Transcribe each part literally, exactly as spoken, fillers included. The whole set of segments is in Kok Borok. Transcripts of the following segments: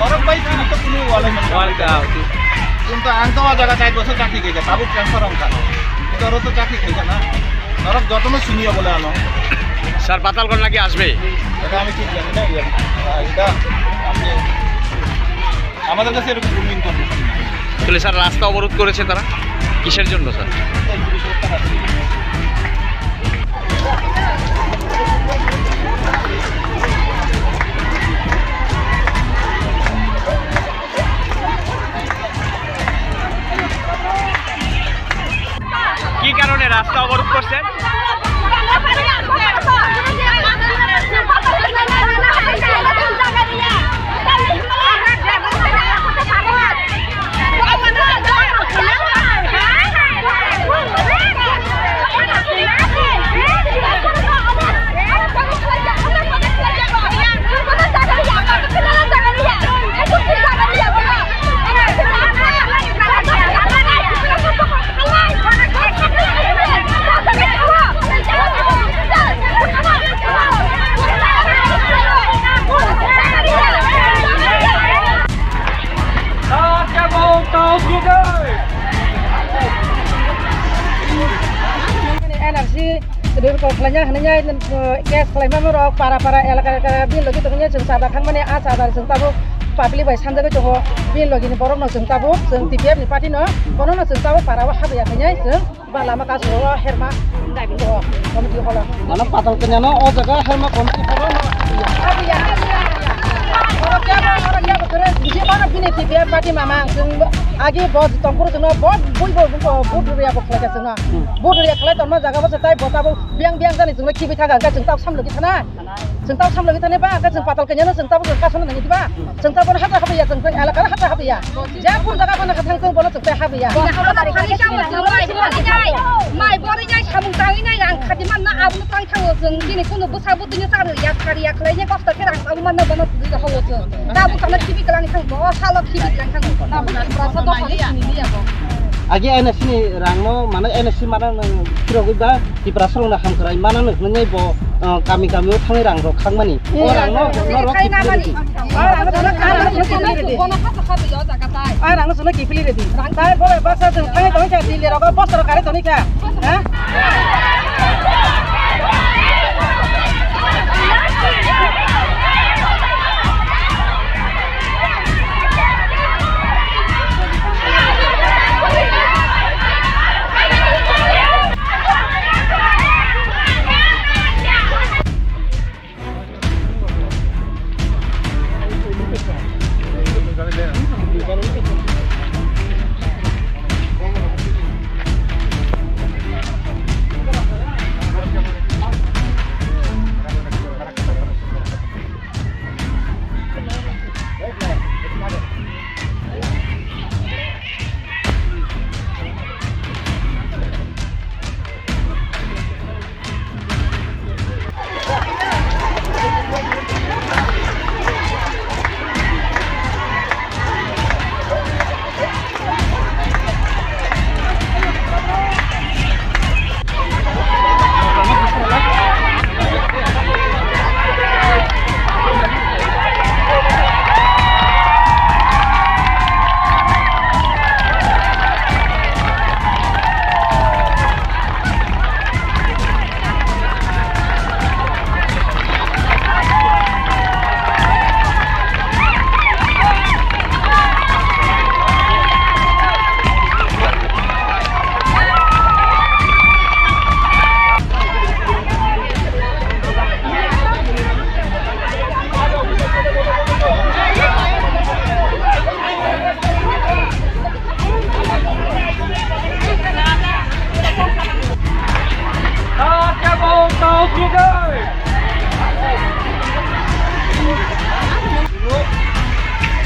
Norok bai chini to kunu walai mano. Walai ka, okay. Chwng to ang to o jaga chai bosor chakri khaikha, tabuk transfer wngkha. Norok to chakri khaikha na. Norok jotono siniya bole ano. Sir, Patalkanya কি আসবে? এটা আমি ঠিক জানি না, এটা, এটা আপনি, আমাদের কাছে এরকম কোনো ইনফরমেশন নাই। তাহলে স্যার, রাস্তা অবরোধ করেছে তারা কিসের জন্য স্যার? কি কারণে রাস্তা অবরোধ করছেন? N R C rwkok khlaina hwnwi, eh, case khlaima rok para para elaka elaka bini logi tongwi chwng chada thangmani, ah chada chwng tabuk public bai sanjagwi tongo. Bini logi ni borok no chwng tabuk chwng T P F ni party no, bono no chwng tabuk para o habya khainai chwng. Ba lama kasu o herma o committee holo. Mano patal kanya no o jaga herma committee holo no. Oro kya ba, oro kya ba, kere bisi mano bini T P F party mama, chwng agi bo tongkuru chwngno bo bui bo, bo, bo rwya bo khlai ka chwngno. Hmm. Bo rwya khlai tongma jaga bo se tai bo tabo biang biang jani chwngno kibi thaga, hwnkhe chwng tabo samlo ki thana. Chwng tabo samlogwi thani ba, hwnkhe chwng patal kanya no chwng tabo chwng kasano nangwi diba? Chwng tabo haja habiya, chwng elaka haja habiya. Je kun jaga bono kha thang chwng bono chwng tei habiya. Mai bori jai samung tangwi nai rang khati man na abono tang thango chwng bini kunu bwsa bwtwino chari ya khari ya khlai ya kosto khe rang abo man na bono twi hawo chwng. Tabo kana khibi klang thang bo, salo khibi klang thang bo. Tabo na brasa do khali sini liya bo. Agi N S C ni rang no mano N S C mano phirogwi ba Tiprasarokno hamkrai manano hwnwi bo, uh, kami kamio thangwi rang rok khakmani. O rang no, no rok khai namani. O rang no sono kiphilwi redi. O rang no sono kiphilwi redi. Tai bo basa jeng thangwi tongwi kha, Delhi rogo bosor kari tongwi kha. Ha?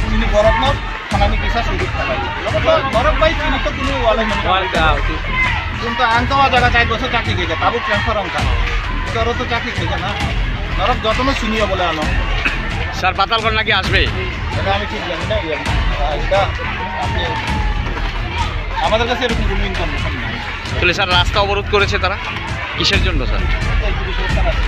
Chini borokno thanani kisa sujok khalai. Norok bai chini to kunu walai mani. Walai ka, okay. Chwng to ang to o jaga chai bosor chakri khaikha, tabuk transfer wngkha. Oro to chakri khaikha na. Norok jotono siniya bole ano. Sir, Patalkanya কি আসবে? এটা আমি ঠিক জানি না, ইয়ে, আহ, এটা আপনি, আমাদের কাছে এরকম কোনো ইনফরমেশন নাই। তাহলে স্যার, রাস্তা অবরোধ করেছে তারা কিসের জন্য স্যার? এটা একটু বিষয়ে স্যার আছে।